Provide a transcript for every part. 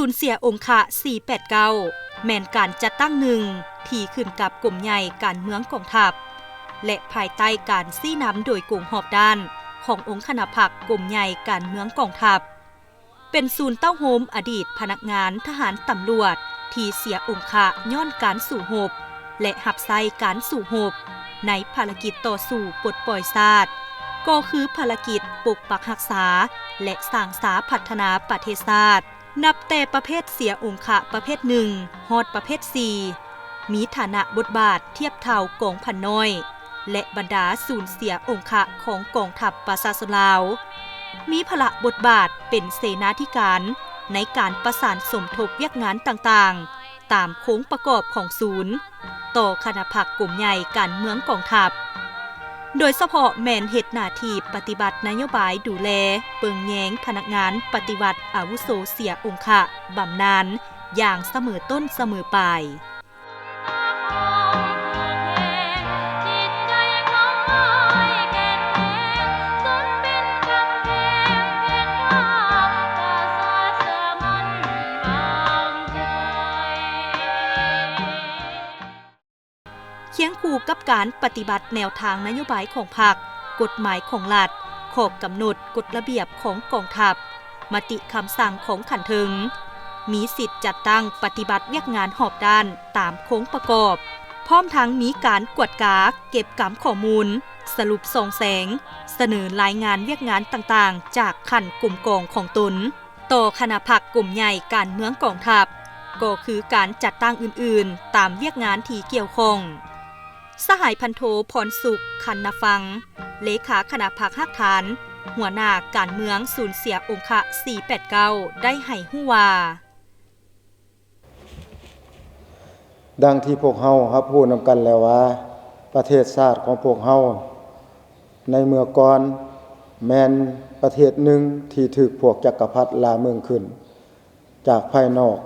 ສູນເສຍອົງຄະ ສີ່ແປດເກົ້າ ແມ່ນການຈັດຕັ້ງໜຶ່ງທີ່ຂຶ້ນກັບກົມໃຫຍ່ການເມືອງກອງທັບ ແລະ ພາຍໃຕ້ການຊີ້ນຳໂດຍກົງຮອບດ້ານຂອງອົງຄະນະພັກກົມໃຫຍ່ການເມືອງກອງທັບ. ເປັນສູນເຕົ້າໂຮມອະດີດພະນັກງານທະຫານຕຳຫຼວດທີ່ເສຍອົງຄະຍ້ອນການສູ້ຮົບ ແລະ ຮັບໃຊ້ການສູ້ຮົບໃນພາລະກິດຕໍ່ສູ້ປົດປ່ອຍຊາດ, ກໍຄືພາລະກິດປົກປັກຮັກສາ ແລະ ສ້າງສາພັດທະນາປະເທດຊາດ. ນັບແຕ່ປະເພດເສຍອົງຄະປະເພດໜຶ່ງ ຮອດປະເພດສີ່ ມີຖານະບົດບາດທຽບເທົ່າກອງພັນນ້ອຍ ແລະ ບັນດາສູນເສຍອົງຄະຂອງກອງທັບປະຊາຊົນລາວ, ມີພາລະບົດບາດເປັນເສນາທິການໃນການປະສານສົມທົບວຽກງານຕ່າງໆ ຕາມໂຄງປະກອບຂອງສູນ ຕໍ່ຄະນະພັກກົມໃຫຍ່ການເມືອງກອງທັບ, ໂດຍສະເພາະແມ່ນເຮັດໜ້າທີ່ປະຕິບັດນະໂຍບາຍດູແລເບິ່ງແຍງພະນັກງານປະຕິວັດອາວຸໂສເສຍອົງຄະບຳນານຢ່າງສະເໝີຕົ້ນສະເໝີປາຍ. ຄຽງຄູ່ກັບການປະຕິບັດແນວທາງນະໂຍບາຍຂອງພັກ, ກົດໝາຍຂອງລັດ, ຂໍ້ກຳນົດກົດລະບຽບຂອງກອງທັບ, ມະຕິຄຳສັ່ງຂອງຂັ້ນເທິງ, ມີສິດຈັດຕັ້ງປະຕິບັດວຽກງານຮອບດ້ານຕາມໂຄງປະກອບ, ພ້ອມທັງມີການກວດກາເກັບກຳຂໍ້ມູນ, ສະຫຼຸບສ່ອງແສງ, ສະເໜີລາຍງານວຽກງານຕ່າງໆ ຈາກຂັ້ນກົມກອງຂອງຕົນ ຕໍ່ຄະນະພັກກົມໃຫຍ່ການເມືອງກອງທັບ, ກໍຄືການຈັດຕັ້ງອື່ນໆ ຕາມວຽກງານທີ່ກ່ຽວຂ້ອງ. ສະຫາຍພັນໂທ ພອນສຸກ ຄັນນະຟັງ ເລຂາຄະນະພັກຮາກຖານ, ຫົວໜ້າການເມືອງສູນເສຍອົງຄະ ສີ່ແປດເກົ້າ ໄດ້ໃຫ້ຮູ້ວ່າ, ດັ່ງທີ່ພວກເຮົາຮັບຮູ້ນຳກັນແລ້ວວ່າ ປະເທດຊາດຂອງພວກເຮົາໃນເມື່ອກ່ອນ ແມ່ນປະເທດໜຶ່ງທີ່ຖືກພວກຈັກກະພັດລ່າເມືອງຂຶ້ນຈາກພາຍນອກ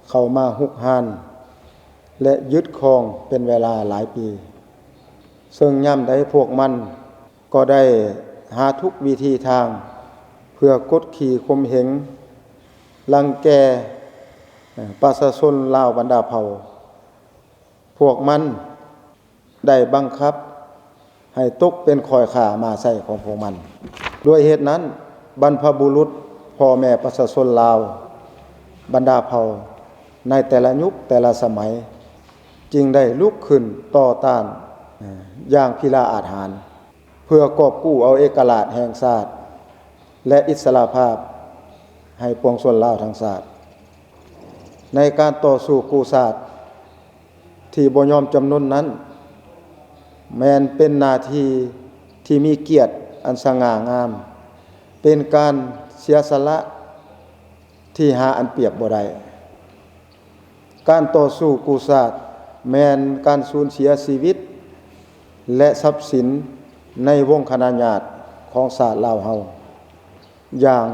ເຂົ້າມາຮຸກຮານ ແລະ ຍຶດຄອງເປັນເວລາຫຼາຍປີ, ເຊິ່ງຍາມໃດພວກມັນ ກໍໄດ້ຫາທຸກວິທີທາງເພື່ອກົດຂີ່ຂົ່ມເຫງ, ລັງແກປະຊາຊົນລາວບັນດາເຜົ່າ. ພວກມັນໄດ້ບັງຄັບໃຫ້ຕົກເປັນຂ້ອຍຂ້າມ້າໄຊຂອງພວກມັນ. ດ້ວຍເຫດນັ້ນ, ບັນພະບຸລຸດພໍ່ແມ່ປະຊາຊົນລາວບັນດາເຜົ່າໃນແຕ່ລະຍຸກແຕ່ລະສະໄໝ ຈຶ່ງໄດ້ລຸກຂຶ້ນຕໍ່ຕ້ານຢ່າງພິລະອາດຫານ. ເພື່ອກອບກູ້ເອົາເອກະລາດແຫ່ງຊາດ ແລະ ອິດສະຫຼະພາບໃຫ້ປວງຊົນລາວທັງຊາດ. ໃນການຕໍ່ສູ້ກູ້ຊາດທີ່ບໍ່ຍອມຈຳນົນນັ້ນ ແມ່ນເປັນໜ້າທີ່ທີ່ມີກຽດອັນສະຫງ່າງາມ, ເປັນການເສຍສະຫຼະທີ່ຫາອັນປຽບບໍ່ໄດ້. ການຕໍ່ສູ້ກູ້ຊາດແມ່ນການສູນເສຍຊີວິດ ແລະ ຊັບສິນໃນວົງຄະນະຍາດຂອງຊາດລາວເຮົາຢ່າງ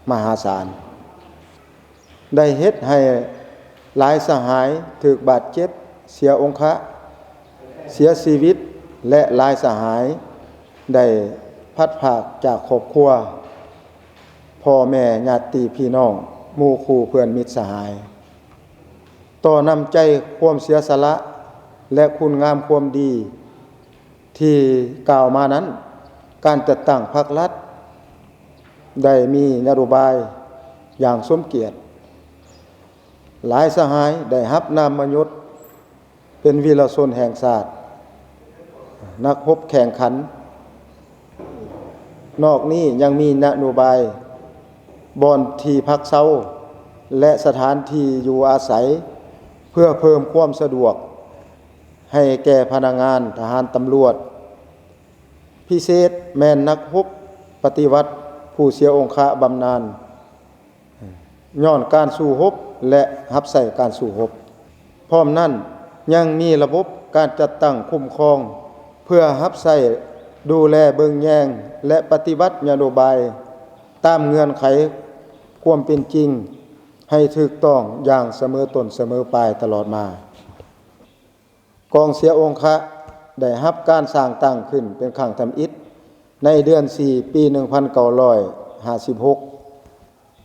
ມະຫາສານ, ໄດ້ເຮັດໃຫ້ຫຼາຍສະຫາຍຖືກບາດເຈັບ, ເສຍອົງຄະ, ເສຍຊີວິດ ແລະ ຫຼາຍສະຫາຍໄດ້ພັດພາກຈາກຄອບຄົວ, ພໍ່ແມ່, ຍາດຕິພີ່ນ້ອງ, ໝູ່ຄູ່ເພື່ອນມິດສະຫາຍ. ຕໍ່ນ້ຳໃຈຄວາມເສຍສະຫຼະ ແລະ ຄຸນງາມຄວາມດີທີ່ກ່າວມານັ້ນ, ການຈັດຕັ້ງພັກລັດໄດ້ມີນະໂຍບາຍຢ່າງສົມກຽດ. ຫຼາຍສະຫາຍໄດ້ຮັບນາມມະຍົດ ເປັນວີລະຊົນແຫ່ງຊາດ, ນັກຮົບແຂ່ງຂັນ. ນອກນີ້ຍັງມີນະໂຍບາຍບ່ອນທີ່ພັກເຊົາ ແລະ ສະຖານທີ່ຢູ່ອາໄສ ເພື່ອເພີ່ມຄວາມສະດວກໃຫ້ແກ່ພະນັກງານທະຫານ, ຕຳຫຼວດ, ພິເສດແມ່ນນັກຮົບປະຕິວັດຜູ້ເສຍອົງຄະບຳນານ ຍ້ອນການສູ້ຮົບ ແລະ ຮັບໃຊ້ການສູ້ຮົບ. ພ້ອມນັ້ນ, ຍັງມີລະບົບການຈັດຕັ້ງຄຸ້ມຄອງ ເພື່ອຮັບໃຊ້, ດູແລເບິ່ງແຍງ ແລະ ປະຕິບັດນະໂຍບາຍຕາມເງື່ອນໄຂຄວາມເປັນຈິງ ໃຫ້ຖືກຕ້ອງຢ່າງສະເໝີຕົ້ນສະເໝີປາຍຕະຫຼອດມາ. ກອງເສຍອົງຄະໄດ້ຮັບການສ້າງຕັ້ງຂຶ້ນເປັນຄັ້ງທຳອິດໃນເດືອນສີ່ ປີໜຶ່ງພັນເກົ້າຮ້ອຍຫ້າສິບຫົກ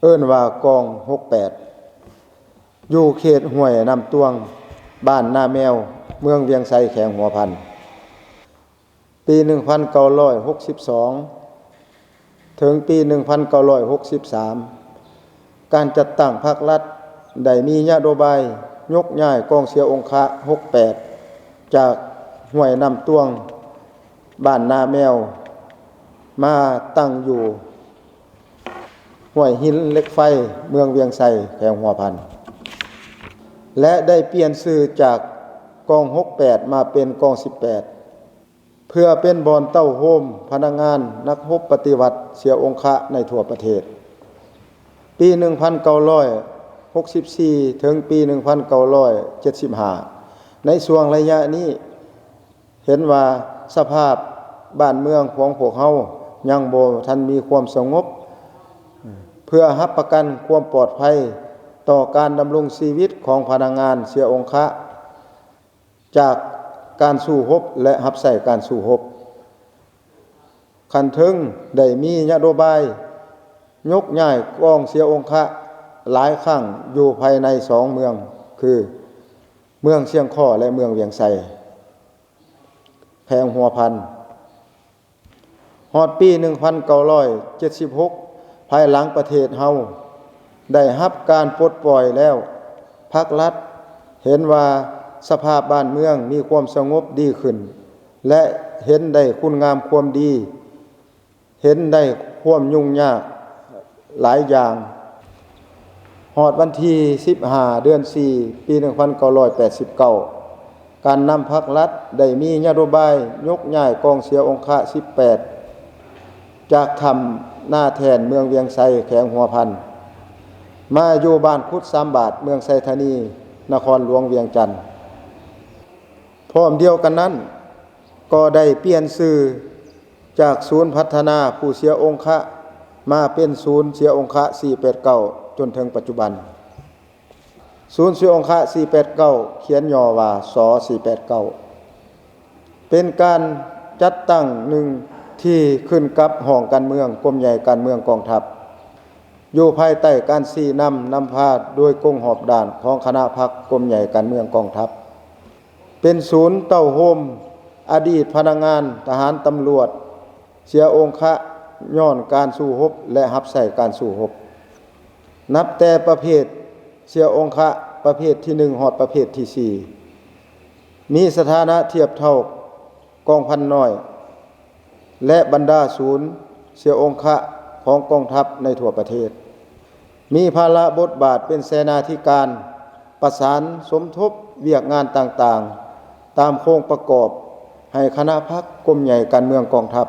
ເອີ້ນວ່າກອງຫົກແປດ. ຢູ່ເຂດຫ້ວຍນ້ຳຕວງ, ບ້ານນາແມວ, ເມືອງວຽງໄຊ, ແຂວງຫົວພັນ. ປີໜຶ່ງພັນເກົ້າຮ້ອຍຫົກສິບສອງ ເຖິງປີໜຶ່ງພັນເກົ້າຮ້ອຍຫົກສິບສາມ ການຈັດຕັ້ງພັກລັດໄດ້ມີນະໂຍບາຍຍົກຍ້າຍກອງເສຍອົງຄະຫົກແປດ ຈາກຫ້ວຍນ້ຳຕວງ, ບ້ານນາແມວ ມາຕັ້ງຢູ່ຫ້ວຍຫີນເຫຼັກໄຟ, ເມືອງວຽງໄຊ, ແຂວງຫົວພັນ ແລະ ໄດ້ປ່ຽນຊື່ຈາກກອງຫົກແປດ ມາເປັນກອງສິບແປດ ເພື່ອເປັນບ່ອນເຕົ້າໂຮມພະນັກງານນັກຮົບປະຕິວັດເສຍອົງຄະໃນທົ່ວປະເທດ. ປີໜຶ່ງພັນເກົ້າຮ້ອຍຫົກສິບສີ່ ເຖິງປີໜຶ່ງພັນເກົ້າຮ້ອຍເຈັດສິບຫ້າ ໃນຊ່ວງໄລຍະນີ້ ເຫັນວ່າສະພາບບ້ານເມືອງຂອງພວກເຮົາຍັງບໍ່ທັນມີຄວາມສະຫງົບ, ເພື່ອຮັບປະກັນຄວາມປອດໄພຕໍ່ການດຳລົງຊີວິດຂອງພະນັກງານເສຍອົງຄະ ຈາກການສູ້ຮົບ ແລະ ຮັບໃຊ້ການສູ້ຮົບ. ຂັ້ນເທິງໄດ້ມີນະໂຍບາຍຍົກຍ້າຍກອງເສຍອົງຄະຫຼາຍຄັ້ງຢູ່ພາຍໃນສອງເມືອງ ຄື ເມືອງຊຽງຄໍ້ ແລະ ເມືອງວຽງໄຊ, ແຂວງຫົວພັນ. ຮອດປີໜຶ່ງພັນເກົ້າຮ້ອຍເຈັດສິບຫົກ ພາຍຫຼັງປະເທດເຮົາໄດ້ຮັບການປົດປ່ອຍແລ້ວ, ພັກລັດເຫັນວ່າສະພາບບ້ານເມືອງມີຄວາມສະຫງົບດີຂຶ້ນ ແລະ ເຫັນໄດ້ຄຸນງາມຄວາມດີ, ເຫັນໄດ້ຄວາມຫຍຸ້ງຍາກຫຼາຍຢ່າງ. ຮອດວັນທີສິບຫ້າ ເດືອນສີ່ ປີໜຶ່ງພັນເກົ້າຮ້ອຍແປດສິບເກົ້າ ການນຳພັກລັດໄດ້ມີນະໂຍບາຍຍົກຍ້າຍກອງເສຍອົງຄະສິບແປດ ຈາກຖ້ຳນາແທ່ນ ເມືອງວຽງໄຊ ແຂວງຫົວພັນ ມາຢູ່ບ້ານຂຸດສາມບາດ ເມືອງໄຊທານີ ນະຄອນຫຼວງວຽງຈັນ. ພ້ອມດຽວກັນນັ້ນ ກໍໄດ້ປ່ຽນຊື່ຈາກສູນພັດທະນາຜູ້ເສຍອົງຄະ ມາເປັນສູນເສຍອົງຄະ ສີ່ແປດເກົ້າ ຈົນເຖິງປັດຈຸບັນ. ສູນເສຍອົງຄະ ສີ່ແປດເກົ້າ ຂຽນຫຍໍ້ວ່າ ສ ສີ່ແປດເກົ້າ ເປັນການຈັດຕັ້ງໜຶ່ງທີ່ຂຶ້ນກັບຫ້ອງການເມືອງ, ກົມໃຫຍ່ການເມືອງກອງທັບ, ຢູ່ພາຍໃຕ້ການຊີ້ນຳນຳພາໂດຍກົງຮອບດ້ານຂອງຄະນະພັກກົມໃຫຍ່ການເມືອງກອງທັບ. ເປັນສູນເຕົ້າໂຮມອະດີດພະນັກງານທະຫານ, ຕຳຫຼວດ ເສຍອົງຄະຍ້ອນການສູ້ຮົບ ແລະ ຮັບໃຊ້ການສູ້ຮົບ. ນັບແຕ່ປະເພດເສຍອົງຄະປະເພດທີໜຶ່ງ ຮອດປະເພດທີສີ່ ມີສະຖານະທຽບເທົ່າກອງພັນນ້ອຍ ແລະ ບັນດາສູນເສຍອົງຄະຂອງກອງທັບໃນທົ່ວປະເທດ. ມີພາລະບົດບາດເປັນເສນາທິການ, ປະສານສົມທົບວຽກງານຕ່າງໆ ຕາມໂຄງປະກອບໃຫ້ຄະນະພັກກົມໃຫຍ່ການເມືອງກອງທັບ,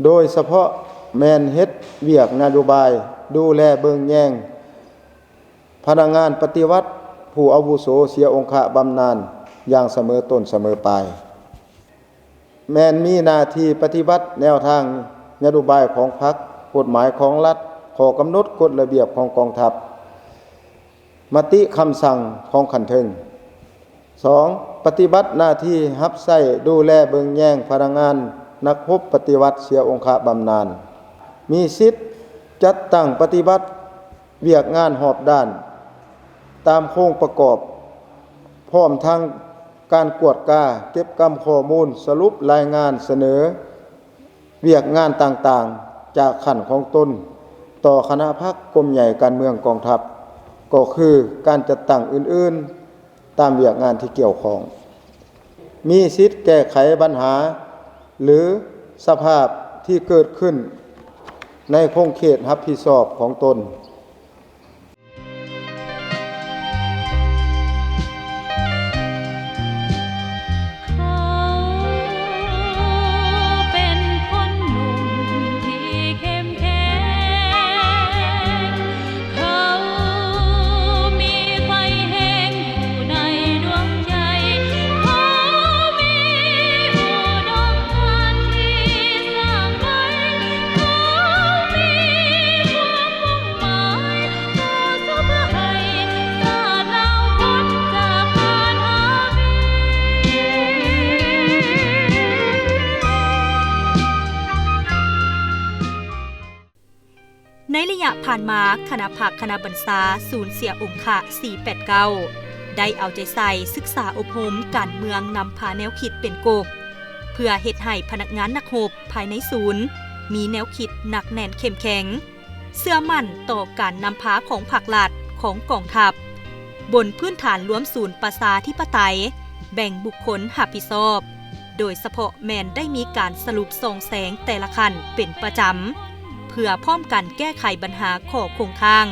ໂດຍສະເພາະແມ່ນເຮັດວຽກນະໂຍບາຍດູແລເບິ່ງແຍງພະນັກງານປະຕິວັດຜູ້ອາວຸໂສເສຍອົງຄະບຳນານຢ່າງສະເໝີຕົ້ນສະເໝີປາຍ. ແມ່ນມີໜ້າທີ່ປະຕິບັດແນວທາງນະໂຍບາຍຂອງພັກ, ກົດໝາຍຂອງລັດ, ຂໍ້ກຳນົດກົດລະບຽບຂອງກອງທັບ, ມະຕິຄຳສັ່ງຂອງຂັ້ນເທິງ. ສອງ, ປະຕິບັດໜ້າທີ່ຮັບໃຊ້ດູແລເບິ່ງແຍງພະນັກງານນັກຮົບປະຕິວັດເສຍອົງຄະບຳນານ, ມີສິດຈັດຕັ້ງປະຕິບັດ ວຽກງານຮອບດ້ານຕາມໂຄງປະກອບ, ພ້ອມທັງການກວດກາ, ເກັບກຳຂໍ້ມູນ, ສະຫຼຸບລາຍງານ, ສະເໜີວຽກງານຕ່າງໆ ຈາກຂັ້ນຂອງຕົນຕໍ່ຄະນະພັກກົມໃຫຍ່ການເມືອງກອງທັບ, ກໍຄືການຈັດຕັ້ງອື່ນໆ ຕາມວຽກງານທີ່ກ່ຽວຂ້ອງ, ມີສິດແກ້ໄຂບັນຫາ ຫຼື ສະພາບທີ່ເກີດຂຶ້ນໃນຂົງເຂດຮັບຜິດຊອບຂອງຕົນ. ໃນໄລຍະຜ່ານມາ, ຄະນະພັກຄະນະບັນຊາສູນເສຍອົງຄະ ສີ່ແປດເກົ້າ ໄດ້ເອົາໃຈໃສ່ສຶກສາອົບຮົມການເມືອງນຳພາແນວຄິດເປັນກົກ ເພື່ອເຮັດໃຫ້ພະນັກງານນັກຮົບພາຍໃນສູນມີແນວຄິດໜັກແໜ້ນເຂັ້ມແຂງ, ເຊື່ອໝັ້ນຕໍ່ການນຳພາຂອງພັກລັດ, ຂອງກອງທັບ, ບົນພື້ນຖານລວມສູນປະຊາທິປະໄຕ, ແບ່ງບຸກຄົນຮັບຜິດຊອບ, ໂດຍສະເພາະແມ່ນໄດ້ມີການສະຫຼຸບສ່ອງແສງແຕ່ລະຂັ້ນເປັນປະຈຳ ເພື່ອພ້ອມກັນແກ້ໄຂບັນຫາຂໍ້ຄົງຄ້າງ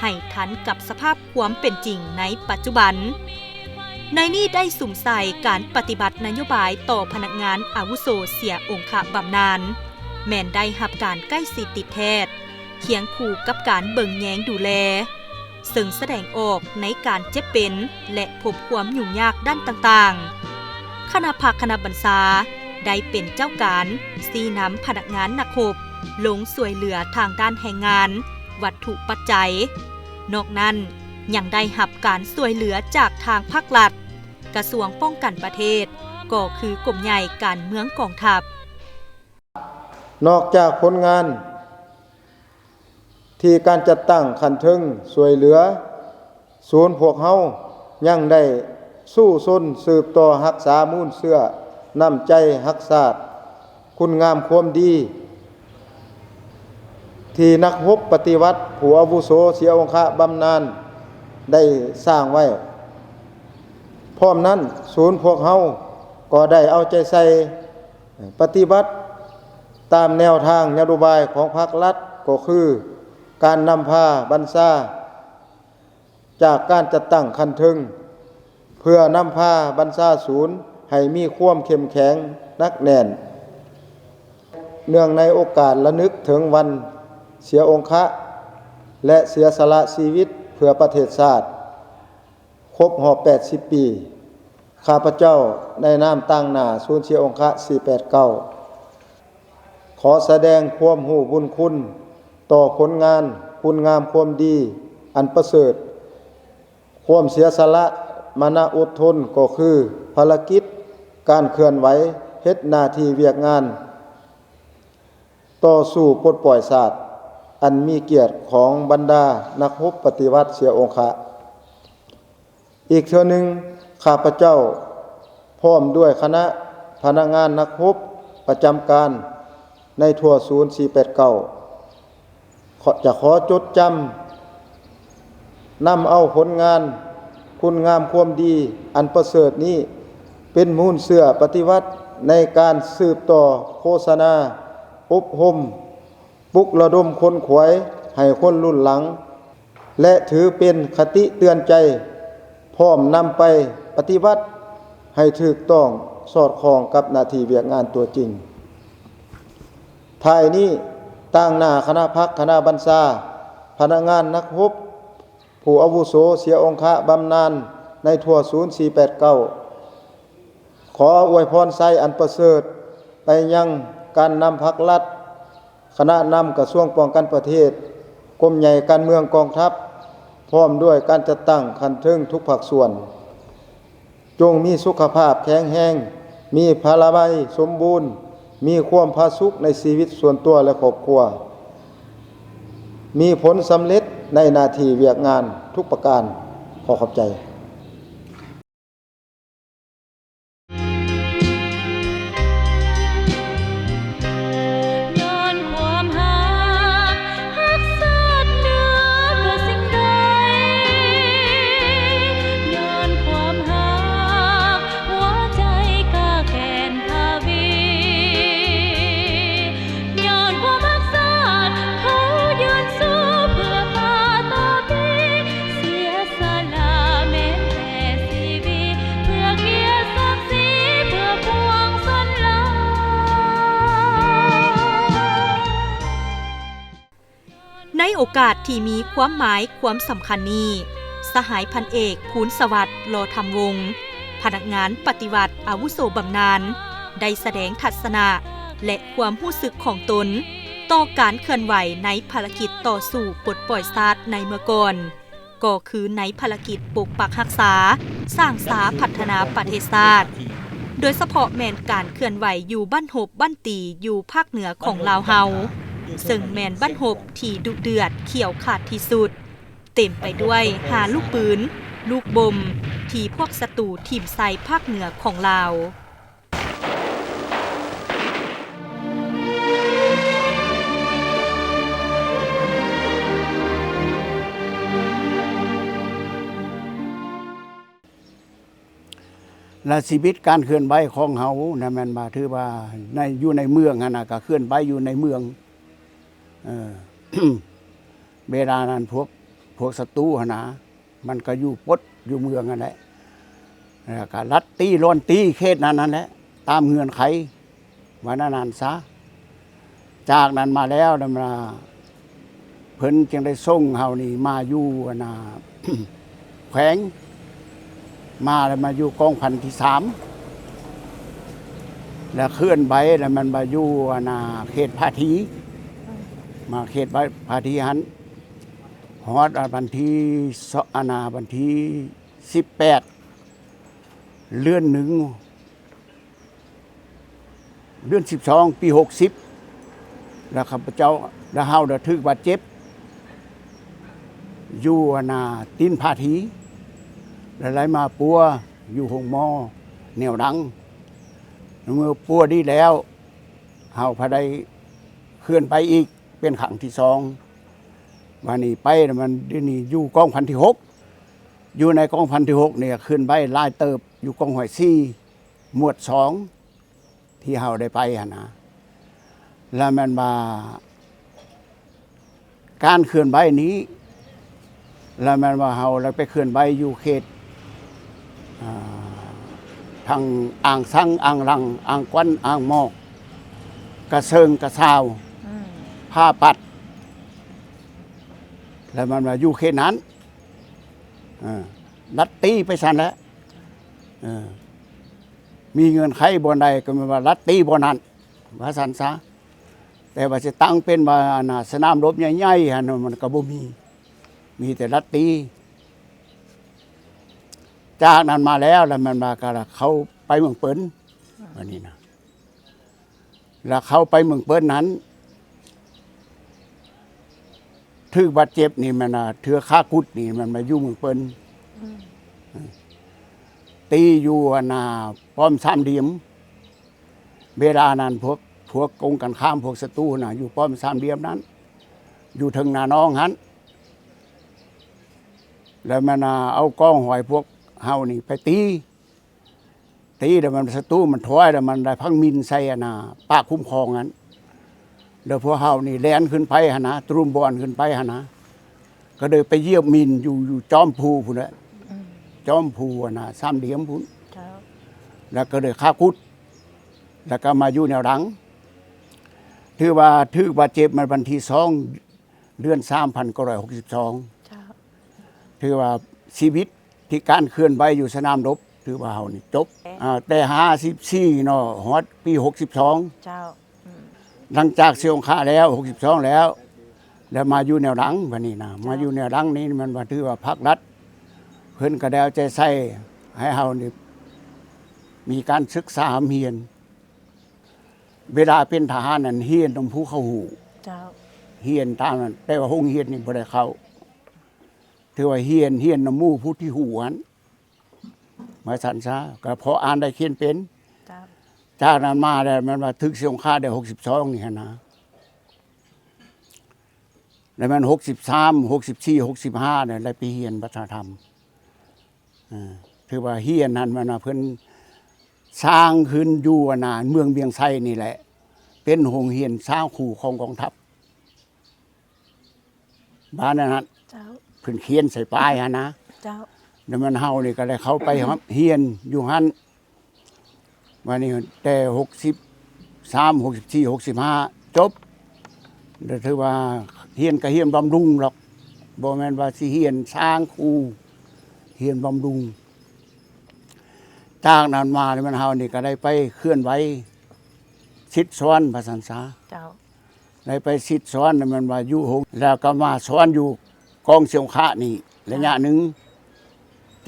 ໃຫ້ທັນກັບສະພາບຄວາມເປັນຈິງໃນປັດຈຸບັນ. ໃນນີ້ໄດ້ສຸມໃສ່ການປະຕິບັດນະໂຍບາຍຕໍ່ພະນັກງານອາວຸໂສເສຍອົງຄະບຳນານ ແມ່ນໄດ້ຮັບການໃກ້ຊິດຕິດແທດ ຄຽງຄູ່ກັບການເບິ່ງແຍງດູແລ ເຊິ່ງສະແດງອອກໃນການເຈັບເປັນ ແລະ ພົບຄວາມຫຍຸ້ງຍາກດ້ານຕ່າງໆ. ຄະນະພັກຄະນະບັນຊາໄດ້ເປັນເຈົ້າການຊີ້ນຳພະນັກງານນັກຮົບລົງຊ່ວຍເຫຼືອທາງດ້ານແຮງງານ, ວັດຖຸປັດໄຈ. ນອກນັ້ນຍັງໄດ້ຮັບການຊ່ວຍເຫຼືອຈາກທາງພັກລັດ, ກະຊວງປ້ອງກັນປະເທດ, ກໍຄືກົມໃຫຍ່ການເມືອງກອງທັບ. ນອກຈາກຜົນງານທີ່ການຈັດຕັ້ງຂັ້ນເທິງຊ່ວຍເຫຼືອ, ສູນພວກເຮົາຍັງໄດ້ສູ້ຊົນສືບຕໍ່ຮັກສາມູນເຊື້ອນ້ຳໃຈຮັກຊາດ, ຄຸນງາມຄວາມດີທີ່ນັກຮົບປະຕິວັດຜູ້ອາວຸໂສເສຍອົງຄະບຳນານໄດ້ສ້າງໄວ້. ພ້ອມນັ້ນ, ສູນພວກເຮົາກໍໄດ້ເອົາໃຈໃສ່ ປະຕິບັດຕາມແນວທາງນະໂຍບາຍຂອງພັກລັດ, ກໍຄືການນຳພາບັນຊາຈາກການຈັດຕັ້ງຂັ້ນເທິງ ເພື່ອນຳພາບັນຊາສູນໃຫ້ມີຄວາມເຂັ້ມແຂງໜັກແໜ້ນ. ເນື່ອງໃນໂອກາດລະນຶກເຖິງວັນເສຍອົງຄະ ແລະ ເສຍສະຫຼະຊີວິດເພື່ອປະເທດຊາດ ຄົບຮອບແປດສິບປີ, ຂ້າພະເຈົ້າໃນນາມຕາງໜ້າສູນເສຍອົງຄະ ສີ່ແປດເກົ້າ ຂໍສະແດງຄວາມຮູ້ບຸນຄຸນຕໍ່ຜົນງານຄຸນງາມຄວາມດີອັນປະເສີດ, ຄວາມເສຍສະຫຼະມານະອົດທົນ ກໍຄືພາລະກິດການເຄື່ອນໄຫວເຮັດໜ້າທີ່ວຽກງານ ຕໍ່ສູ້ປົດປ່ອຍຊາດອັນມີກຽດຂອງບັນດານັກຮົບປະຕິວັດເສຍອົງຄະ. ອີກເທື່ອໜຶ່ງ, ຂ້າພະເຈົ້າພ້ອມດ້ວຍຄະນະພະນັກງານນັກຮົບປະຈຳການໃນທົ່ວສູນ ສີ່ແປດເກົ້າ ຂໍ ຈະຂໍຈົດຈຳ ນຳເອົາຜົນງານຄຸນງາມຄວາມດີອັນປະເສີດນີ້ ເປັນມູນເຊື້ອປະຕິວັດໃນການສືບຕໍ່ໂຄສະນາ, ອົບຮົມ, ປຸກລະດົມຂົນຂວາຍໃຫ້ຄົນລຸ້ນຫຼັງ ແລະ ຖືເປັນຄະຕິເຕືອນໃຈ, ພ້ອມນຳໄປປະຕິບັດໃຫ້ຖືກຕ້ອງສອດຄ່ອງກັບໜ້າທີ່ວຽກງານຕົວຈິງ. ທ້າຍນີ້, ຕາງໜ້າຄະນະພັກຄະນະບັນຊາ, ພະນັກງານນັກຮົບ ຜູ້ອາວຸໂສເສຍອົງຄະບຳນານໃນທົ່ວສູນ ສີ່ແປດເກົ້າ ຂໍອວຍພອນໄຊອັນປະເສີດໄປຍັງການນຳພັກລັດ, ຄະນະນຳກະຊວງປ້ອງກັນປະເທດ, ກົມໃຫຍ່ການເມືອງກອງທັບ, ພ້ອມດ້ວຍການຈັດຕັ້ງຂັ້ນເທິງທຸກພາກສ່ວນ. ຈົ່ງມີສຸຂະພາບແຂງແຮງ, ມີພະລາໄມສົມບູນ, ມີຄວາມຜາສຸກໃນຊີວິດສ່ວນຕົວ ແລະ ຄອບຄົວ, ມີຜົນສຳເລັດໃນໜ້າທີ່ວຽກງານທຸກປະການ. ຂໍຂອບໃຈ. ຍ້ອນຄວາມຮັກ ຮັກຊາດເໜືອກວ່າສິ່ງໃດ, ຍ້ອນຄວາມຮັກ ຫົວໃຈກ້າແກ່ນທະວີ ຍ້ອນຄວາມຮັກຊາດ ເຮົາຢືນສູ້ເພື່ອປະຕະວີ ເສຍສະຫຼະແມ່ນແຕ່ຊີວິດ ເພື່ອກຽດສັກສີ ເພື່ອປວງຊົນລາວ. ໃນໂອກາດທີ່ມີຄວາມໝາຍຄວາມສຳຄັນນີ້, ສະຫາຍພັນເອກ ພູນສະຫວັດ ຫຼໍ່ທຳວົງ ພະນັກງານປະຕິວັດອາວຸໂສບຳນານ ໄດ້ສະແດງທັດສະນະ ແລະ ຄວາມຮູ້ສຶກຂອງຕົນຕໍ່ການເຄື່ອນໄຫວໃນພາລະກິດຕໍ່ສູ້ປົດປ່ອຍຊາດໃນເມື່ອກ່ອນ, ກໍຄືໃນພາລະກິດປົກປັກຮັກສາ, ສ້າງສາ, ພັດທະນາປະເທດຊາດ, ໂດຍສະເພາະແມ່ນການເຄື່ອນໄຫວຢູ່ບ້ານຮົບບ້ານຕີຢູ່ພາກເໜືອຂອງລາວເຮົາ. ເຊິ່ງແມ່ນບັ້ນຮົບທີ່ດຸເດືອດຂຽວຂາດທີ່ສຸດ, ເຕັມໄປດ້ວຍຮາລູກປືນ, ລູກບົມ ທີ່ພວກສັດຕູຖິ້ມໃສ່ພາກເໜືອຂອງລາວ. ແລະ ຊີວິດການເຄື່ອນໄຫວຂອງເຮົານະ ແມ່ນວ່າ ຖືວ່າໃນ ຢູ່ໃນເມືອງຫັ້ນນະ ກໍເຄື່ອນໄຫວຢູ່ໃນເມືອງ. ເອີ ເວລານັ້ນພວກ ພວກສັດຕູຫັ້ນນະ ມັນກໍຢູ່ປົດຢູ່ເມືອງຫັ້ນແຫຼະ ແລ້ວກໍລັດຕີລອນຕີເຂດນັ້ນຫັ້ນແຫຼະ ຕາມເງື່ອນໄຂ ວ່າແນວນັ້ນຊະ. ຈາກນັ້ນມາແລ້ວ ແລ້ວມາ ເພິ່ນຈຶ່ງໄດ້ສົ່ງເຮົານີ້ມາຢູ່ ອັນນ່າ ແຂວງ ມາແລ້ວມາຢູ່ກອງພັນທີສາມ ແລ້ວເຄື່ອນໄຫວ ແລ້ວມັນມາຢູ່ ອັນນ່າ ເຂດພາທີ ມາເຂດພາທີຫັ້ນ ຮອດ ອັນ ວັນທີ ສ- ອັນນ່າ ວັນທີສິບແປດ ເດືອນໜຶ່ງ ເດືອນສິບສອງ ປີຫົກສິບ ແລ້ວຂ້າພະເຈົ້າ ແລ້ວເຮົາໄດ້ຖືກບາດເຈັບຢູ່ ອັນນ່າ ຕີນພາທີ ແລ້ວໄດ້ມາປົວຢູ່ໂຮງໝໍແນວດັງ. ເມື່ອປົວດີແລ້ວ ເຮົາພະໄດ້ເຄື່ອນໄປອີກເປັນຄັ້ງທີສອງ. ບາດນີ້ໄປແລ້ວມັນ ດຽວນີ້ຢູ່ກອງພັນທີຫົກ ຢູ່ໃນກອງພັນທີຫົກນີ້ເຄື່ອນໄຫວຫຼາຍເຕີບ ຢູ່ກອງຮ້ອຍສີ່ ໝວດສອງ ທີ່ເຮົາໄດ້ໄປຫັ້ນນະ ແລ້ວແມ່ນວ່າ ການເຄື່ອນໄຫວນີ້ ແລ້ວແມ່ນວ່າເຮົາລະໄປເຄື່ອນໄຫວຢູ່ເຂດ ອ່າ ທາງອ່າງຊັງ, ອ່າງລັງ, ອ່າງກວັນ, ອ່າງໝອກ, ກະເຊີງ, ກະຊາວ, ອືມ ຜາປັດ ແລ້ວແມ່ນວ່າຢູ່ເຂດນັ້ນ ເອີ ລັດຕີໄປຊັ້ນແຫຼະ ເອີ ມີເງື່ອນໄຂບ່ອນໃດກໍແມ່ນວ່າລັດຕີບ່ອນນັ້ນ ວ່າຊັ້ນຊະ. ແຕ່ວ່າຊິຕັ້ງເປັນວ່າ ອັນນ່າ ສະໜາມລົບໃຫຍ່ໆຫັ້ນ ມັນກໍບໍ່ມີ ມີແຕ່ລັດຕີ. ຈາກນັ້ນມາແລ້ວ ແລ້ວແມ່ນວ່າກໍເຂົ້າໄປເມືອງເປິນ ອັນນີ້ນະ ແລ້ວເຂົ້າໄປເມືອງເປິນນັ້ນ ຖືກບາດເຈັບນີ້ແມ່ນວ່າ ເທື່ອຂາກຸດນີ້ແມ່ນວ່າຢູ່ເມືອງເປິນ ອືມ ຕີຢູ່ ອັນນ່າ ປ້ອມສາມຫຼ່ຽມ. ເວລານັ້ນພວກ ພວກກົງກັນຂ້າມ ພວກສັດຕູນະ ຢູ່ປ້ອມສາມຫຼ່ຽມນັ້ນ ຢູ່ເທິງນານອງຫັ້ນ ແລ້ວມັນ ອ່າ ເອົາກອງຮ້ອຍພວກເຮົານີ້ໄປຕີ ຕີແລ້ວມັນ ສັດຕູມັນຖອຍ ແລ້ວມັນໄດ້ຝັງມິນໃສ່ ອັນນ່າ ປ່າຄຸ້ມຄອງຫັ້ນ ແລ້ວພວກເຮົານີ້ແລ່ນຂຶ້ນໄປຫັ້ນນະ ຕະລຸມບ່ອນຂຶ້ນໄປຫັ້ນນະ ກໍເລີຍໄປຢຽບມິນຢູ່ ຢູ່ຈອມພູພຸ້ນແຫຼະ ອືມ ຈອມພູຫັ້ນນະ ສາມຫຼ່ຽມພຸ້ນ ເຈົ້າ ແລ້ວກໍເລີຍຂາກຸດ ແລ້ວກໍມາຢູ່ແນວດັງ ຖືວ່າຖືກບາດເຈັບມາວັນທີສອງ ເດືອນສາມ ພັນເກົ້າຮ້ອຍຫົກສິບສອງ ເຈົ້າ ຖືວ່າຊີວິດທີ່ການເຄື່ອນໄຫວຢູ່ສະໜາມລົບ ຖືວ່າເຮົານີ້ຈົບ ເອີ ອ່າ ແຕ່ຫ້າສິບສີ່ເນາະ ຮອດປີຫົກສິບສອງ ເຈົ້າ ອືມ ຫຼັງຈາກສະຫຍອງຄາແລ້ວ ຫົກສິບສອງແລ້ວ ແລ້ວມາຢູ່ແນວດັງ ບາດນີ້ນະ ມາຢູ່ແນວດັງນີ້ ແມ່ນວ່າຖືວ່າພາກລັດເພິ່ນກໍໄດ້ເອົາໃຈໃສ່ໃຫ້ເຮົານີ້ມີການສຶກສາຮ່ຳຮຽນ. ເວລາເປັນທະຫານນັ້ນຮຽນນຳຜູ້ເຂົາຮູ້ ເຈົ້າ ຮຽນຕາມນັ້ນ ແຕ່ວ່າໂຮງຮຽນນີ້ບໍ່ໄດ້ເຂົ້າ ຖືວ່າຮຽນ ຮຽນນຳໝູ່ຜູ້ທີ່ຮູ້ຫັ້ນ ວ່າຊັ້ນຊະ ກໍພໍອ່ານໄດ້ຂຽນເປັນ ເຈົ້າ ຈາກນັ້ນມາແລ້ວແມ່ນວ່າຖືກສະຫຍອງຄາໄດ້ຫົກສິບສອງນີ້ຫັ້ນນະ ແລ້ວແມ່ນຫົກສິບສາມ ຫົກສິບສີ່ ຫົກສິບຫ້ານີ້ໄດ້ໄປຮຽນວັດທະນະທຳ ເອີ ຖືວ່າຮຽນຫັ້ນ ແມ່ນວ່າເພິ່ນສ້າງຂຶ້ນຢູ່ ອັນນ່າ ເມືອງວຽງໄຊນີ້ແຫຼະ ເປັນໂຮງຮຽນຊາວຄູຂອງກອງທັບ ບ້ານນັ້ນ ເຈົ້າ ເພິ່ນຂຽນໃສ່ປ້າຍຫັ້ນນະ ເຈົ້າ ແລ້ວມັນເຮົານີ້ກໍໄດ້ເຂົ້າໄປຮຽນຢູ່ຫັ້ນ ບາດນີ້ແຕ່ຫົກສິບສາມ ຫົກສິບສີ່ ຫົກສິບຫ້າ ຈົບ ແລ້ວຖືວ່າຮຽນກໍຮຽນບຳລຸງດອກ ບໍ່ແມ່ນວ່າຊິຮຽນສ້າງຄູ ຮຽນບຳລຸງ. ຈາກນັ້ນມາແລ້ວມັນເຮົານີ້ກໍໄດ້ໄປເຄື່ອນໄຫວສິດສອນ ວ່າຊັ້ນຊະ ເຈົ້າ ໄດ້ໄປສິດສອນ ແມ່ນວ່າຢູ່ໂຮງ ແລ້ວກໍມາສອນຢູ່ກອງສະຫຍອງຄານີ້ໄລຍະໜຶ່ງ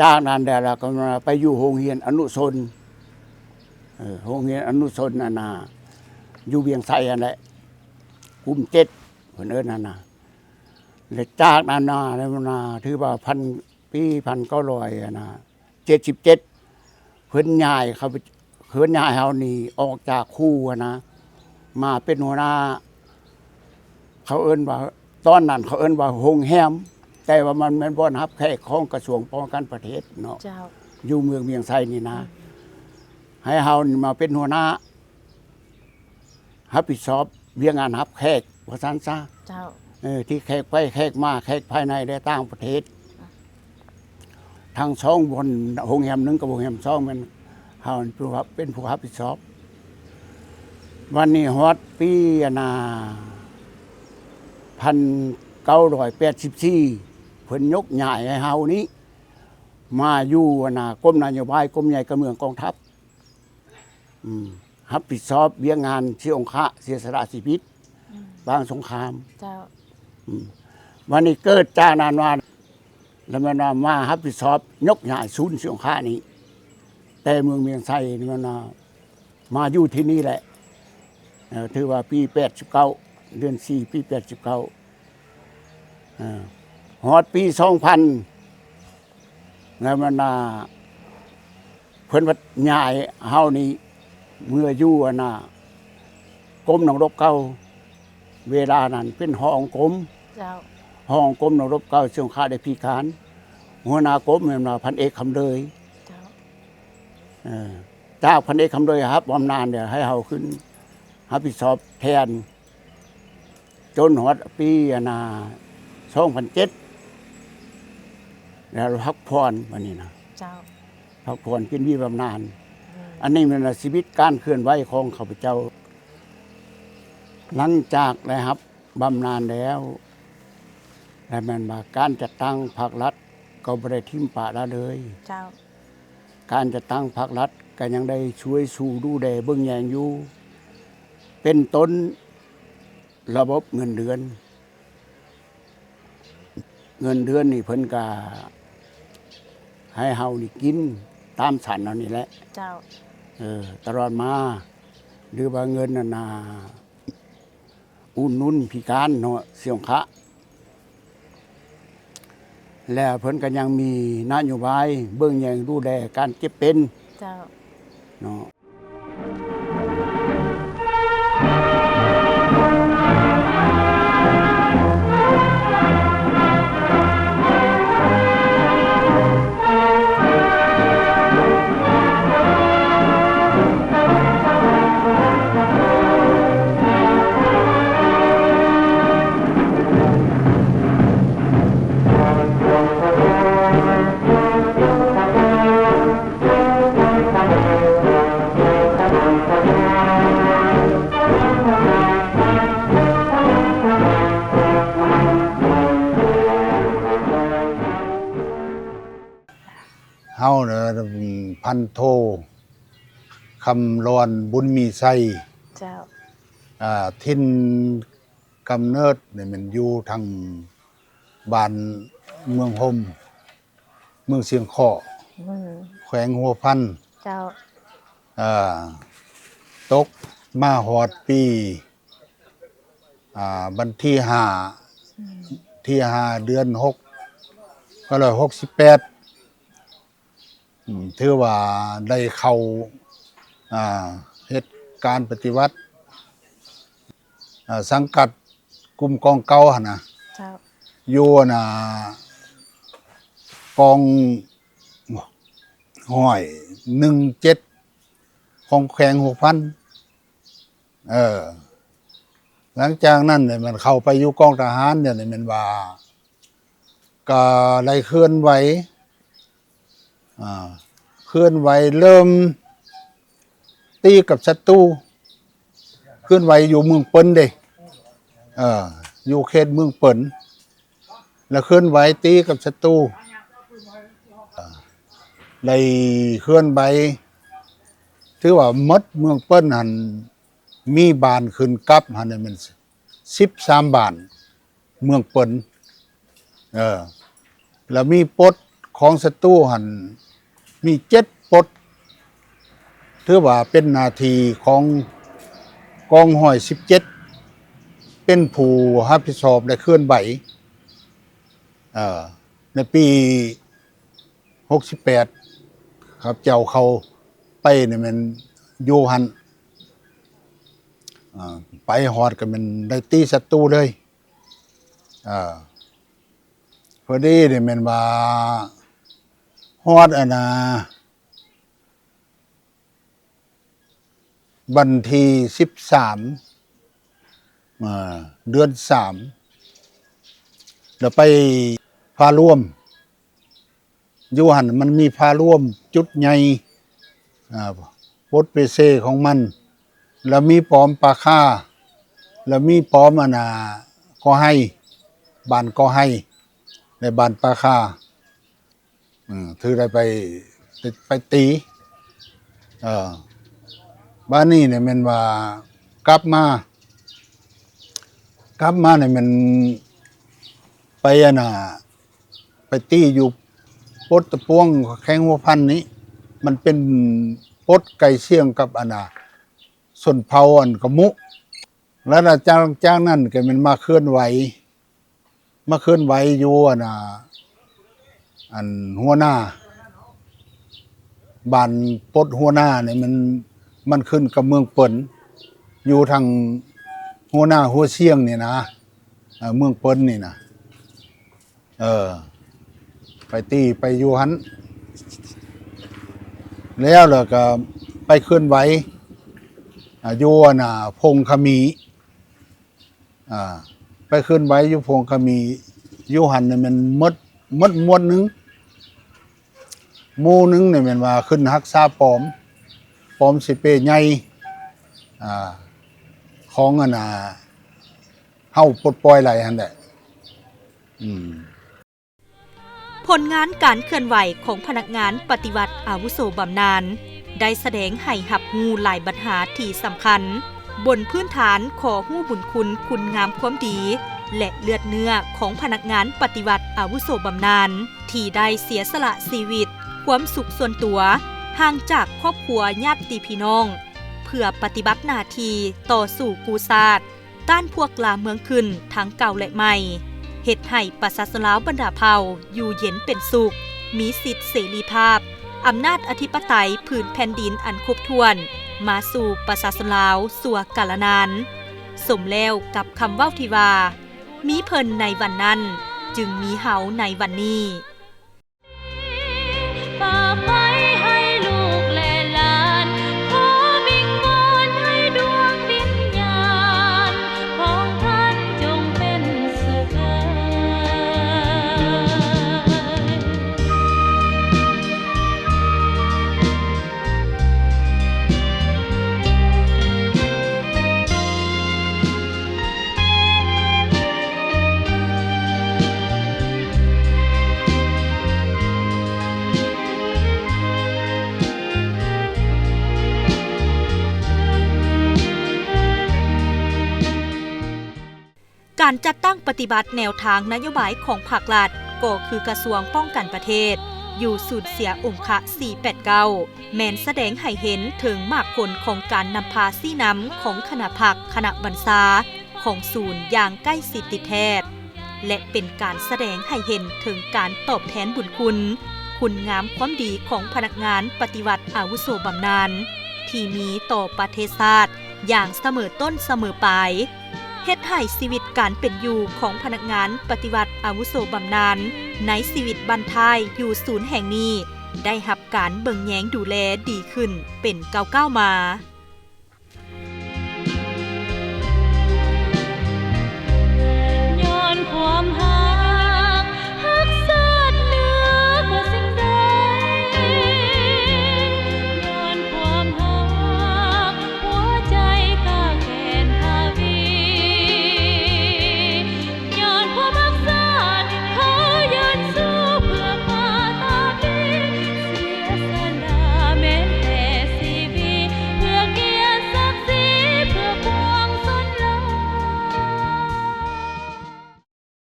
ຈາກນັ້ນແລ້ວ ແລ້ວກໍມາໄປຢູ່ໂຮງຮຽນອະນຸຊົນ ເອີ ໂຮງຮຽນອະນຸຊົນ ອັນນ່າ ຢູ່ວຽງໄຊຫັ້ນແຫຼະ ກ ກຸ່ມເຈັດ ເພິ່ນເອີ້ນຫັ້ນນະ ແລະ ຈາກນັ້ນມາ ແລ້ວນະ ຖືວ່າພັນ ປີພັນເກົ້າຮ້ອຍຫັ້ນນະ ເຈັດສິບເຈັດ ເພິ່ນຍ້າຍເຂົາ ເພິ່ນຍ້າຍເຮົານີ້ອອກຈາກຄູຫັ້ນນະ ມາເປັນຫົວໜ້າ ເຂົາເອີ້ນວ່າ ຕອນນັ້ນເຂົາເອີ້ນວ່າໂຮງແຮມ ແຕ່ວ່າມັນແມ່ນບ່ອນຮັບແຂກຂອງກະຊວງປ້ອງກັນປະເທດເນາະ ເຈົ້າ ຢູ່ເມືອງວຽງໄຊນີ້ນະ ອືມ ໃຫ້ເຮົານີ້ມາເປັນຫົວໜ້າ ຮັບຜິດຊອບວຽກງານຮັບແຂກ ວ່າຊັ້ນຊະ ເຈົ້າ ເອີ ທີ່ແຂກໄປແຂກມາ ແຂກພາຍໃນ ແລະ ຕ່າງປະເທດ ທັງສອງບ່ອນ ໂຮງແຮມໜຶ່ງກັບໂຮງແຮມສອງ ແມ່ນເຮົາເປັນຜູ້ຮັບ ເປັນຜູ້ຮັບຜິດຊອບ. ບັດນີ້ຮອດປີ ອັນນ່າ ພັນເກົ້າຮ້ອຍແປດສິບສີ່ ເພິ່ນຍົກຍ້າຍໃຫ້ເຮົານີ້ ມາຢູ່ ອັນນ່າ ກົມນະໂຍບາຍ ກົມໃຫຍ່ການເມືອງກອງທັບ ອືມ ຮັບຜິດຊອບວຽກງານເສຍອົງຄະ ເສຍສະຫຼະຊີວິດ ອືມ ປາງສົງຄາມ ເຈົ້າ ອືມ ບັດນີ້ເກີດຈາກນັ້ນມາ ແລ້ວແມ່ນວ່າມາຮັບຜິດຊອບຍົກຍ້າຍສູນເສຍອົງຄະນີ້ ແຕ່ເມືອງວຽງໄຊນີ້ແມ່ນວ່າມາຢູ່ທີ່ນີ້ແຫຼະ ເອີ ຖືວ່າປີແປດສິບເກົ້າ ເດືອນສີ່ ປີແປດສິບເກົ້າ ເອີ ຮອດປີສອງພັນ ແລ້ວມັນນະ ເພິ່ນພັດຍ້າຍເຮົານີ້ເມືອຢູ່ ອັນນ່າ ກົມນາລົບເກົ່າ ເວລານັ້ນເປັນຮອງກົມ ເຈົ້າ ຮອງກົມນາລົບເກົ່າ ເສຍອົງຄະ ແລະ ພິການ ຫົວໜ້າກົມແມ່ນວ່າພັນເອກ ຄຳເລີຍ ເຈົ້າ ເອີ ຈາກພັນເອກ ຄຳເລີຍຮັບບຳນານ ແລ້ວໃຫ້ເຮົາຂຶ້ນຮັບຜິດຊອບແທນ ຈົນຮອດປີ ອັນນ່າ ສອງພັນເຈັດ ແລ້ວພັກຜ່ອນ ບັດນີ້ນະ ເຈົ້າ ພັກຜ່ອນກິນເບ້ຍບຳນານ ອືມ ອັນນີ້ແມ່ນວ່າຊີວິດການເຄື່ອນໄຫວຂອງຂ້າພະເຈົ້າ ຫຼັງຈາກໄດ້ຮັບບຳນານແລ້ວ ແລະ ແມ່ນວ່າການຈັດຕັ້ງພາກລັດກໍບໍ່ໄດ້ຖິ້ມປະລະເລີຍ ເຈົ້າ ການຈັດຕັ້ງພາກລັດກໍຍັງໄດ້ຊ່ວຍຊູດູແລເບິ່ງແຍງຢູ່ ເປັນຕົ້ນລະບົບເງິນເດືອນ ເງິນເດືອນນີ້ເພິ່ນກະໃຫ້ເຮົານີ້ກິນຕາມສັນເຮົານີ້ແຫຼະ ເຈົ້າ ເອີ ຕະຫຼອດມາ ຫຼືວ່າເງິນ ອັນນ່າ ອຸດໜູນພິການເນາະ ເສຍອົງຄະ ແລ້ວເພິ່ນກໍຍັງມີນະໂຍບາຍເບິ່ງແຍງດູແລການເຈັບເປັນ ເຈົ້າ ເນາະ. ເຮົານະ ພັນໂທ ຄຳລອນ ບຸນມີໄຊ ເຈົ້າ ອ່າ ຖິ່ນກຳເນີດນີ້ແມ່ນຢູ່ທາງບ້ານເມືອງຫົ່ມ ເມືອງຊຽງເຄາະ ອືມ ແຂວງຫົວພັນ ເຈົ້າ ເອີ ຕົກມາຮອດປີ ອ່າ ວັນທີຫ້າ ອືມ ທີຫ້າ ເດືອນຫົກ ຫ້າຮ້ອຍຫົກສິບແປດ ອືມ ຖືວ່າໄດ້ເຂົ້າ ອ່າ ເຮັດການປະຕິວັດ ອ່າ ສັງກັດກຸ່ມກອງເກົ່າຫັ້ນນະ ເຈົ້າ ຢູ່ ອັນນ່າ ກອງຮ້ອຍໜຶ່ງເຈັດ ຂອງແຂວງຫົວພັນ ເອີ ຫຼັງຈາກນັ້ນແຫຼະ ມັນເຂົ້າໄປຢູ່ກອງທະຫານ ດຽວນີ້ແມ່ນວ່າ ກໍໄດ້ເຄື່ອນໄຫວ ອ່າ ເຄື່ອນໄຫວເລີ່ມຕີກັບສັດຕູ ເຄື່ອນໄຫວຢູ່ເມືອງເປິນເດ້ ເອີ ຢູ່ເຂດເມືອງເປິນ ແລ້ວເຄື່ອນໄຫວຕີກັບສັດຕູ ໄດ້ເຄື່ອນໄຫວ ຖືວ່າໝົດເມືອງເປິນຫັ້ນ ມີບ້ານຂຶ້ນກັບຫັ້ນແມ່ນສິບສາມບ້ານ ເມືອງເປິນ ເອີ ແລ້ວມີປົດຂອງສັດຕູຫັ້ນ ມີເຈັດປົດ ຖືວ່າເປັນໜ້າທີ່ຂອງກອງຮ້ອຍສິບເຈັດ ປັນຜູ້ຮັບຜິດຊອບ ແລະ ເຄື່ອນໄຫວ. ເອີ ໃນປີຫົກສິບແປດ ຂ້າພະເຈົ້າເຂົ້າໄປນີ້ແມ່ນຢູ່ຫັ້ນ ເອີ ໄປຮອດກໍແມ່ນໄດ້ຕີສັດຕູເລີຍ. ເອີ ພໍດີນີ້ແມ່ນວ່າຮອດອັນນ່າ ວັນທີສິບສາມ ເອີ ເດືອນສາມ ແລ້ວໄປພາລວມ ຢູ່ຫັ້ນມັນມີພາລວມຈຸດໃຫຍ່ ເອີ ປົດເປເຊຂອງມັນ ແລ້ວມີປ້ອມປ່າຄາ ແລ້ວມີປ້ອມອັນນ່າ ກໍໄຮ ບ້ານກໍໄຮ ແລະ ບ້ານປ່າຄາ. ເອີ ຖືໄດ້ໄປ ໄປ ໄປຕີ ເອີ ບາດນີ້ນີ້ແມ່ນວ່າກັບມາ ກັບມານີ້ແມ່ນໄປອັນນ່າ ໄປຕີຢູ່ປົດຕະປວງ ແຂວງຫົວພັນນີ້ ມັນເປັນປົດໃກ້ຄຽງກັບອັນນ່າ ຊົນເຜົ່າອັນກະມຸ ແລ້ວຈາກ ຈາກນັ້ນກໍແມ່ນມາເຄື່ອນໄຫວ ມາເຄື່ອນໄຫວຢູ່ອັນນ່າ ອັນຫົວໜ້າ ບ້ານປົດຫົວໜ້ານີ້ ມັນ ມັນຂຶ້ນກັບເມືອງເປິນ ຢູ່ທາງຫົວໜ້າຫົວຊຽງນີ້ນະ ເອີ ເມືອງເປິນນີ້ນະ. ເອີ ໄປຕີໄປຢູ່ຫັ້ນ ແລ້ວ ແລ້ວກໍໄປເຄື່ອນໄຫວ ອາ ຢູ່ອັນນ່າ ຜົ້ງຂະໝີ ອາ ໄປເຄື່ອນໄຫວຢູ່ຜົ້ງຂະໝີ ຢູ່ຫັ້ນນີ້ແມ່ນໝົດ ໝົດໝວດໜຶ່ງ. ໝູ່ໜຶ່ງນີ້ແມ່ນວ່າຂຶ້ນຮັກສາປ້ອມ ປ້ອມເຊເປໃຫຍ່ ອາ ຂອງອັນນ່າ ເຮົາປົດປ່ອຍໄຫຼຫັ້ນແຫຼະ. ອືມ. ຜົນງານການເຄື່ອນໄຫວຂອງພະນັກງານປະຕິວັດອາວຸໂສບຳນານ ໄດ້ສະແດງໃຫ້ຮັບຮູ້ຫຼາຍບັນຫາທີ່ສຳຄັນ ບົນພື້ນຖານຂໍຮູ້ບຸນຄຸນ ຄຸນງາມຄວາມດີ ແລະ ເລືອດເນື້ອຂອງພະນັກງານປະຕິວັດອາວຸໂສບຳນານ ທີ່ໄດ້ເສຍສະຫຼະຊີວິດ, ຄວາມສຸກສ່ວນຕົວ, ຫ່າງຈາກຄອບຄົວຍາດຕິພີ່ນ້ອງ ເພື່ອປະຕິບັດໜ້າທີ່ຕໍ່ສູ້ກູ້ຊາດ ຕ້ານພວກລ່າເມືອງຂຶ້ນທັງເກົ່າ ແລະ ໃໝ່, ເຮັດໃຫ້ປະຊາຊົນລາວບັນດາເຜົ່າຢູ່ເຢັນເປັນສຸກ, ມີສິດເສລີພາບ, ອຳນາດອະທິປະໄຕພື້ນແຜ່ນດິນອັນຄົບຖ້ວນ ມາສູ່ປະຊາຊົນລາວຊົ່ວກາລະນານ. ສົມແລ້ວກັບຄຳເວົ້າທີ່ວ່າ, ມີເພິ່ນໃນວັນນັ້ນ, ຈຶ່ງມີເຮົາໃນວັນນີ້. ຝາກໄວ້ໃຫ້ລູກແລະຫຼານ, ຂໍວິງວອນໃຫ້ດວງວິນຍານຂອງທ່ານຈົ່ງເປັນສຸກເອີຍ. ການຈັດຕັ້ງປະຕິບັດແນວທາງນະໂຍບາຍຂອງພັກລັດ ກໍຄືກະຊວງປ້ອງກັນປະເທດ ຢູ່ສູນເສຍອົງຄະ ສີ່ແປດເກົ້າ ແມ່ນສະແດງໃຫ້ເຫັນເຖິງໝາກຜົນຂອງການນຳພາຊີ້ນຳຂອງຄະນະພັກ, ຄະນະບັນຊາຂອງສູນຢ່າງໃກ້ຊິດຕິດແທດ ແລະ ເປັນການສະແດງໃຫ້ເຫັນເຖິງການຕອບແທນບຸນຄຸນ, ຄຸນງາມຄວາມດີຂອງພະນັກງານປະຕິວັດອາວຸໂສບຳນານ ທີ່ມີຕໍ່ປະເທດຊາດຢ່າງສະເໝີຕົ້ນສະເໝີປາຍ. ເຮັດໃຫ້ຊີວິດການເປັນຢູ່ຂອງພະນັກງານປະຕິວັດອາວຸໂສບຳນານໃນຊີວິດບັ້ນທ້າຍຢູ່ສູນແຫ່ງນີ້ ໄດ້ຮັບການເບິ່ງແຍງດູແລດີຂຶ້ນເປັນກ້າວໆມາ.